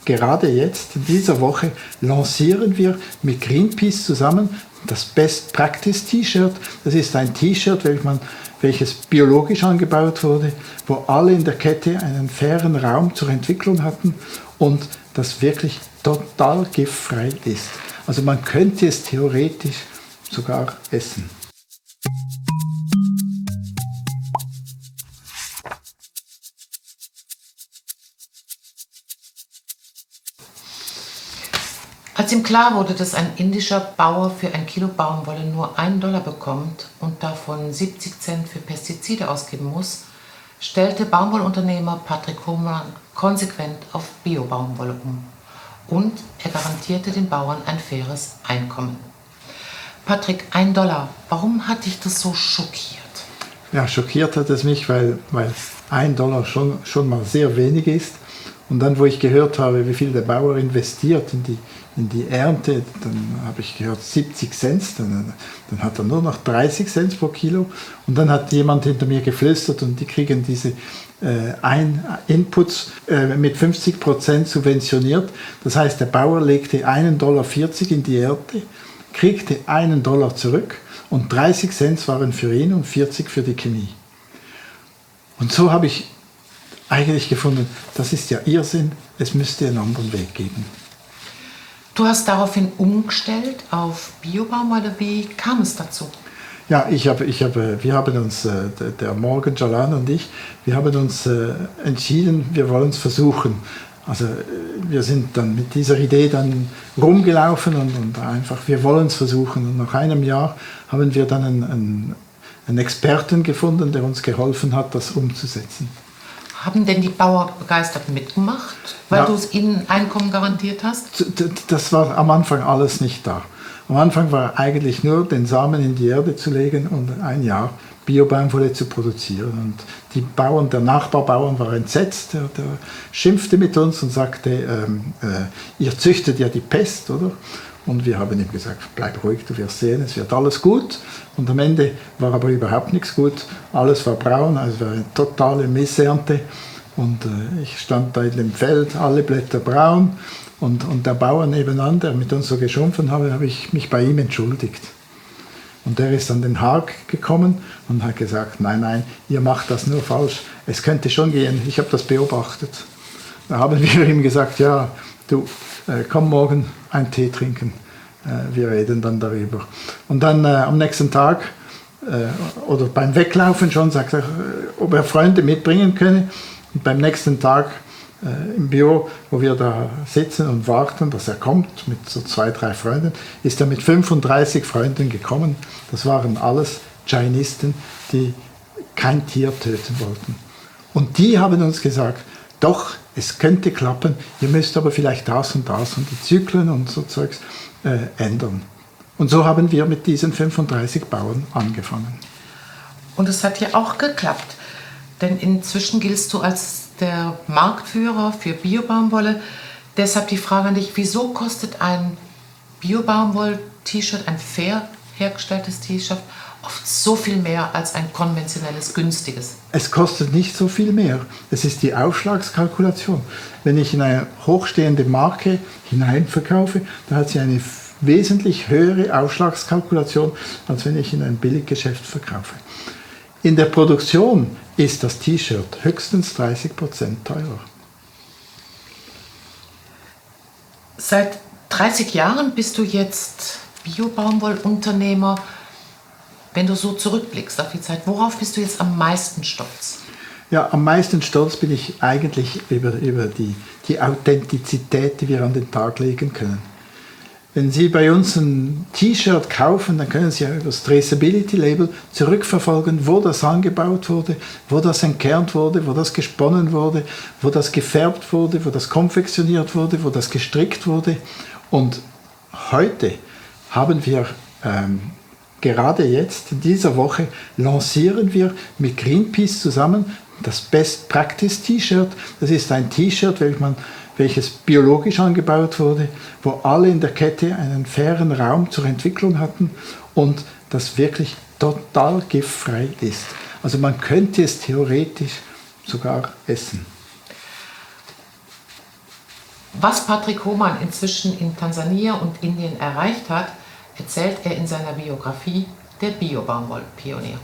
gerade jetzt, in dieser Woche, lancieren wir mit Greenpeace zusammen das Best Practice T-Shirt. Das ist ein T-Shirt, welches biologisch angebaut wurde, wo alle in der Kette einen fairen Raum zur Entwicklung hatten und das wirklich total giftfrei ist. Also man könnte es theoretisch sogar essen. Als ihm klar wurde, dass ein indischer Bauer für 1 Kilo Baumwolle nur $1 bekommt und davon 70 Cent für Pestizide ausgeben muss, stellte Baumwollunternehmer Patrick Hohmann konsequent auf Bio-Baumwolle um. Und er garantierte den Bauern ein faires Einkommen. Patrick, $1, warum hat dich das so schockiert? Ja, schockiert hat es mich, weil $1 schon mal sehr wenig ist. Und dann, wo ich gehört habe, wie viel der Bauer investiert in die Ernte, dann habe ich gehört 70 Cent, dann hat er nur noch 30 Cent pro Kilo. Und dann hat jemand hinter mir geflüstert und die kriegen diese Inputs mit 50% subventioniert. Das heißt, der Bauer legte $1,40 in die Ernte, kriegte $1 zurück und 30 Cent waren für ihn und 40 für die Chemie. Und so habe ich eigentlich gefunden, das ist ja Irrsinn, es müsste einen anderen Weg geben. Du hast daraufhin umgestellt auf Bio-Baumwolle. Wie kam es dazu? Ja, wir haben uns, der Morgan Jalan und ich, wir haben uns entschieden, wir wollen es versuchen. Also wir sind dann mit dieser Idee dann rumgelaufen und einfach, wir wollen es versuchen. Und nach einem Jahr haben wir dann einen Experten gefunden, der uns geholfen hat, das umzusetzen. Haben denn die Bauern begeistert mitgemacht, weil du es ihnen Einkommen garantiert hast? Das war am Anfang alles nicht da. Am Anfang war eigentlich nur, den Samen in die Erde zu legen und ein Jahr Bio-Baumwolle zu produzieren. Und die Bauern, der Nachbarbauern war entsetzt, der schimpfte mit uns und sagte, ihr züchtet ja die Pest, oder? Und wir haben ihm gesagt, bleib ruhig, du wirst sehen, es wird alles gut. Und am Ende war aber überhaupt nichts gut. Alles war braun, also war eine totale Missernte. Und ich stand da in dem Feld, alle Blätter braun. Und der Bauer nebenan, der mit uns so geschumpfen habe ich mich bei ihm entschuldigt. Und der ist an den Haag gekommen und hat gesagt, nein, ihr macht das nur falsch. Es könnte schon gehen, ich habe das beobachtet. Da haben wir ihm gesagt, ja, du, komm morgen einen Tee trinken, wir reden dann darüber. Und dann am nächsten Tag oder beim Weglaufen schon sagt er, ob er Freunde mitbringen könne. Und beim nächsten Tag im Büro, wo wir da sitzen und warten, dass er kommt mit so 2, 3 Freunden, ist er mit 35 Freunden gekommen. Das waren alles Jainisten, die kein Tier töten wollten. Und die haben uns gesagt, doch, es könnte klappen, ihr müsst aber vielleicht das und die Zyklen und so Zeugs ändern. Und so haben wir mit diesen 35 Bauern angefangen. Und es hat ja auch geklappt, denn inzwischen giltst du als der Marktführer für Bio-Baumwolle. Deshalb die Frage an dich, wieso kostet ein Bio-Baumwoll-T-Shirt, ein fair hergestelltes T-Shirt, oft so viel mehr als ein konventionelles, günstiges? Es kostet nicht so viel mehr. Es ist die Aufschlagskalkulation. Wenn ich in eine hochstehende Marke hineinverkaufe, dann hat sie eine wesentlich höhere Aufschlagskalkulation, als wenn ich in ein Billiggeschäft verkaufe. In der Produktion ist das T-Shirt höchstens 30% teurer. Seit 30 Jahren bist du jetzt Bio-Baumwollunternehmer. Wenn du so zurückblickst auf die Zeit, worauf bist du jetzt am meisten stolz? Ja, am meisten stolz bin ich eigentlich über die Authentizität, die wir an den Tag legen können. Wenn Sie bei uns ein T-Shirt kaufen, dann können Sie ja über das Traceability-Label zurückverfolgen, wo das angebaut wurde, wo das entkernt wurde, wo das gesponnen wurde, wo das gefärbt wurde, wo das konfektioniert wurde, wo das gestrickt wurde. Und heute haben wir, gerade jetzt, in dieser Woche, lancieren wir mit Greenpeace zusammen das Best Practice T-Shirt. Das ist ein T-Shirt, welches biologisch angebaut wurde, wo alle in der Kette einen fairen Raum zur Entwicklung hatten und das wirklich total giftfrei ist. Also man könnte es theoretisch sogar essen. Was Patrick Hohmann inzwischen in Tansania und Indien erreicht hat, erzählt er in seiner Biografie Der Bio-Baumwollpionier.